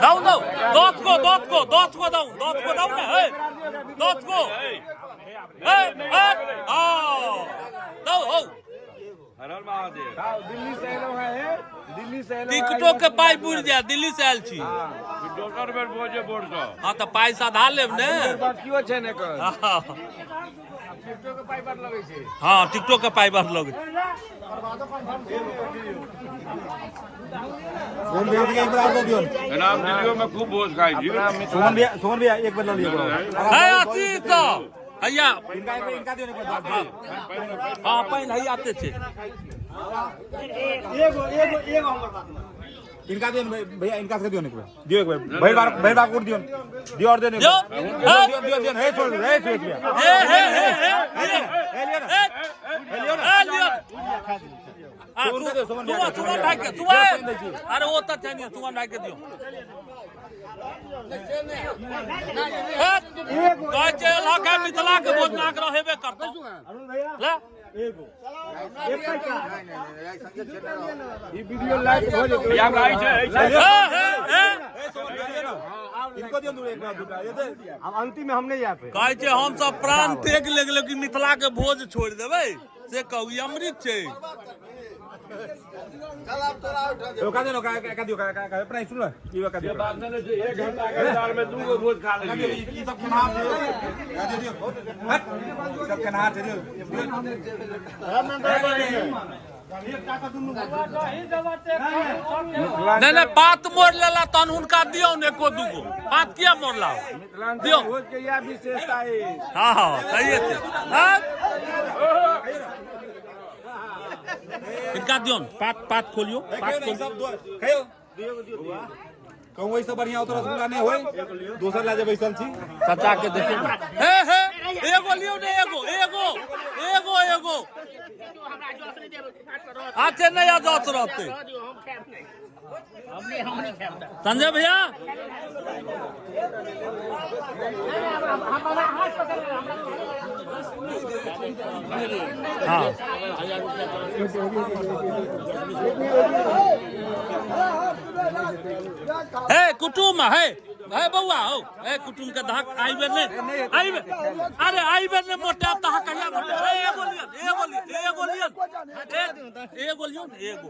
दाऊ दाऊ 10 को 10 को 10 को दाऊ, 10 को दाऊ ने। हे, 10 को। हे हे, आ दाऊ हौ। दिल्ली से एलहुँ है, दिल्ली से एलहुँ। टिकटो के पाइ बुझि जाए। दिल्ली से आयल छी। दोसर बेर भोजे बोर्ड सँ। हाँ, तऽ पाइ सधा लेब ने। बाकियो छै ने कर। हाँ। टिकटो के पाइ बड़ लगै छै। हाँ, टिकटो के पाइ बड़ लगै। सुमन भैया के एक बार और दियो। एना हम दिल्लियो में खूब भोज खाइ छी। सुमन भैया, सुमन भैया, एक बार ल लियो। है अथी तऽ हैया। इनका एक बार, इनका दियो एक बार। हाँ, पानि हैया आते छै। एगो एगो एगो हमर बात। इनका दियो भैया, इनका से दियो एक बार, दियो एक बार। भैर बार, भैर बार कोट दियो, दियो और दियो। दियो। दियो, दियो, दियो। हे छोड़, हे सुरेश भैया। हे हे हे हे। हे लियो ना। हे। हे लियो ना। हे लियो। आ, सुमन के दियो, सुमन भैया सुमन के। सुमन भाई के, सुमन। अरे ओ तऽ छै नहीं, सुमन भाई के दियो। हे, कहै छै लऽ मिथिला के भोजनाक रहेबे करतौ। अरुण भैया। ले। एगो एक पैसा। ई वीडियो लाइक भऽ जेतै। या गाय छै, हे हे हे। हे सुमन भैया, दियो ना, इनको दियो एक बार, दूटा ये दे। अब अंतिम में हम नहीं आते। कहै छै हम सब प्राण त्याग ले गेलो कि मिथिला के भोज छोड़ि देबै? से कहू, ई अमृत छै। का दियो, का का दियो, का का अपना सुन लो, ई का दियो। बात नहि छै, एक घंटा के इंतजार में दू गो भोज खा लेलियै। ई सब खेनहार छै, दियो, दियो। हट, ई सब खेनहार छै, दियो। नहि नहि, पात मोड़ लेला तहन हुनका दियौ ने एको दूगो। पात किया मोड़ला? मिथिलांचल दियौ। भोज के इएह विशेषता अछि। हाँ, सही छै। हाँ? हिनका दियौ ने, पात पात खोलियौ, पात खाइयो। खोलियौ। सब खाइयो। कहूँ वही सब बढ़िया होतो, रसगुल्ला नहीं होई, दोसर ला जे बैसल छी। चाचा के देखियौ ने। हे हे, एगो लियौ ने, एगो एगो एगो एगो। अच्छा, नहि आ जस रहतै। संजय भैया। हाँ, हे कुटुम, हे हे बौआ हो, हे कुटुम के धाक आइबे नहीं आइबे। अरे आइबे नहीं मोटा तहा कहिया मोटा। हे एगो लियन, एगो लियन, एगो लियन, एगो लियन, एगो।